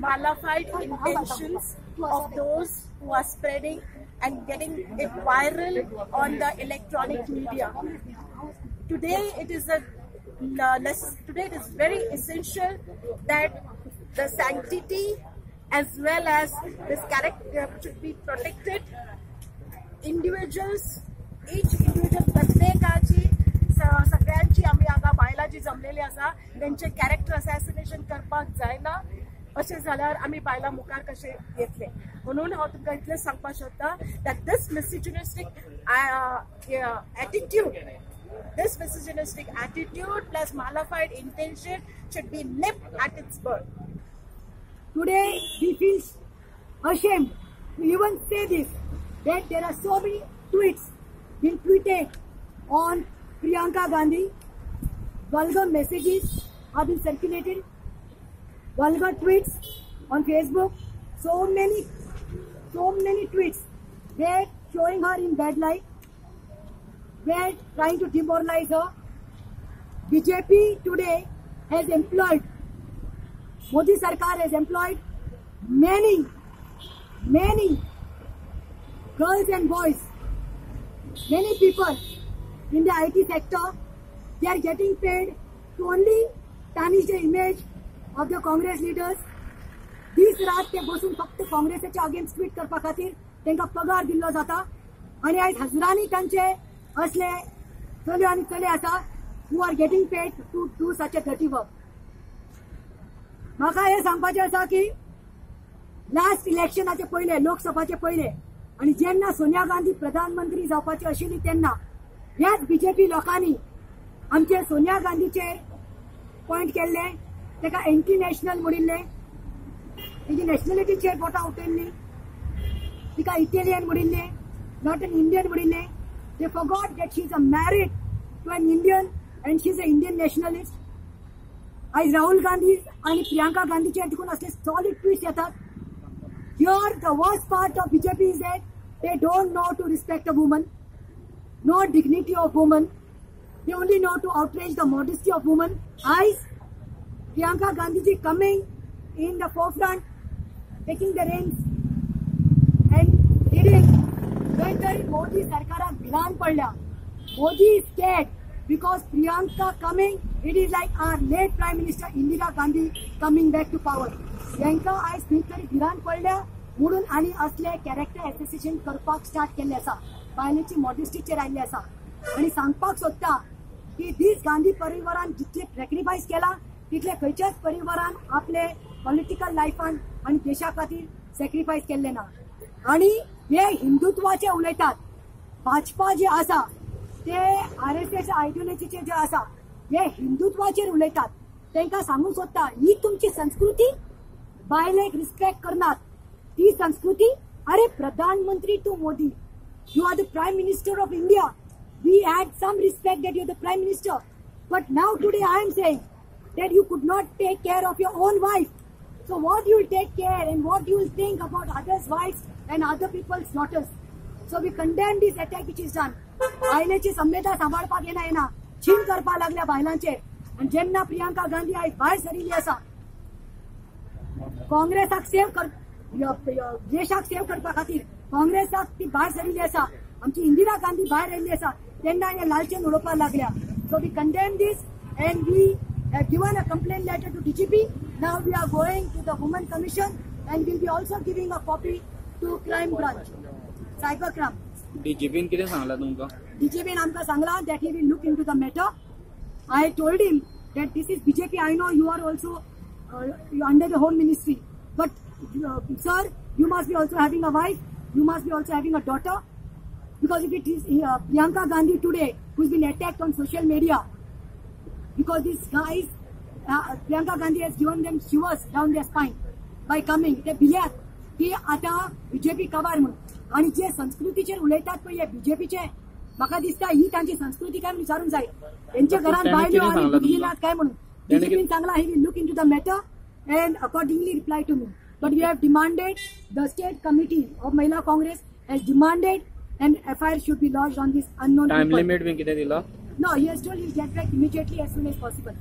malafide intentions of those who are spreading and getting it viral on the electronic media. Today it is today it is very essential that the sanctity as well as this character should be protected. Individuals, each individual प्रत्येकाची सगळ्यांची आमी हांगा बायलां जी जमलेली आसा तेंचे character assassination करपाक जायना. अशें जाल्यार आमी बायलां मुखार कशें येतले? म्हणून हांव तुमकां इतलें सांगपाक सोदता that this misogynistic attitude, this misogynistic attitude plus malafide intention should be nipped at its birth. Today we feel ashamed to even say this, that there are so many tweets been tweeted on Priyanka Gandhi. Vulgar messages have been circulated, vulgar tweets on Facebook, so many tweets were showing her in bad light, were trying to demoralize her. BJP today has employed, Modi Sarkar has employed many girls and boys, many people in the IT sector. They are getting paid to only tarnish the image of the Congress leaders. दीस रात ते बसून फक्त काँग्रेसाच्या against tweet करपा खातीर तांकां पगार दिल्लो जाता आनी आयज हजारांनी तांचे असले चलयो आनी चले आसा who are getting paid to do such a dirty work. म्हाका हें सांगपाचें आसा की लास्ट इलेक्शनाचे पयले, लोकसभाचे पयले आनी जेन्ना सोनिया गांधी प्रधानमंत्री जावपाची आशिल्ली तेन्ना ह्याच बीजेपी लोकांनी आमचे सोनिया गांधीचेर पॉयंट केल्ले, ताका एंटी नॅशनल म्हणिल्लें, तेजी नॅशनलिटीचेर बोटां उठयल्ली, तिका इटालियन म्हणिल्लें, not an Indian म्हणिल्लें. They forgot that she is a married to an Indian and she is a Indian nationalist. आयज राहुल गांधी आनी प्रियांका गांधीचेर देखून असले सॉलिड ट्वीट्स येतात. Here the worst part of BJP is that they don't know to respect a woman, no dignity of woman. They only know to outrage the modesty of woman. आयज Priyanka Gandhiji coming in the forefront, taking the reins and leading. खंय तरी मोदी सरकाराक भिरांत पडल्या. Modi is scared because Priyanka coming, it is like our late Prime Minister Indira Gandhi coming back to power. हांकां आयज खंय तरी भिरांत पडल्या म्हणून आनी असले कॅरेक्टर एसोसिएशन करपाक स्टार्ट केल्ले आसा, बायलेची मॉडेस्टीचेर आयिल्ले आसा. आनी सांगपाक सोदता की दीस गांधी परिवारान जितले सॅक्रिफायस केला तितले खंयच्याच परिवारान आपले पॉलिटिकल लायफान आनी देशा खातीर सॅक्रिफायस केल्ले ना. आनी हे हिंदुत्वाचे उलयतात, भाजपा जे आसा ते आरएसएस आयडियोलॉजीचे जे आसा हे हिंदुत्वाचेर उलयतात. तांकां सांगूंक सोदता ही तुमची संस्कृती, बायलेक रिस्पेक्ट करनात ती संस्कृती. अरे प्रधानमंत्री तूं Modi, you are the prime minister of India, we had some respect that you are the prime minister, but now today I am saying that you could not take care of your own wife. So what you will take care and what you will think about others' wives and other people's daughters? So we condemn this attack which is done. बायलेची संवेदा सांबाळपाक येना येना छीन करपाक लागल्या बायलांचेर. आनी जेन्ना प्रियांका गांधी आयज भायर सरिल्ली आसा काँग्रेसाक सेव कर, देशाक सेव करपा खातीर काँग्रेसाक ती भायर सरिल्ली आसा, आमची इंदिरा गांधी भायर आयिल्ली आसा, तेन्ना हे लालचेन उडोवपाक लागल्या. So we condemn this and we have given a complaint letter to DGP. Now we are going to the Women Commission and will be also giving a copy to Crime Branch, Cyber Crime. DGP न कितें सांगलां तुमकां? DGP न आमकां सांगलां that he will look into the matter. I told him that this is BJP. I know you are also under the Home Ministry, but sir, you must be also having a wife, you must be also having a daughter, because if it is Priyanka Gandhi today who's been attacked on social media, because these guys, Priyanka Gandhi has given them shivers down their spine by coming. ते भिल्यात की आतां BJP काबार म्हणून. आनी जे संस्कृतीचेर उलयतात पळय हे बीजेपीचे, म्हाका दिसता ही तांची संस्कृती काय म्हणून विचारूंक जाय. तेंच्या घरान बायलो आनी भुरगीं नात काय म्हणून. बीजेपीन सांगला he will look into the matter and accordingly reply to me. But we have demanded, the state committee of Mahila Congress has demanded an FIR should be lodged on this unknown time people. Limit बीन कितें दिला? No, he has told he will get back immediately as soon as possible.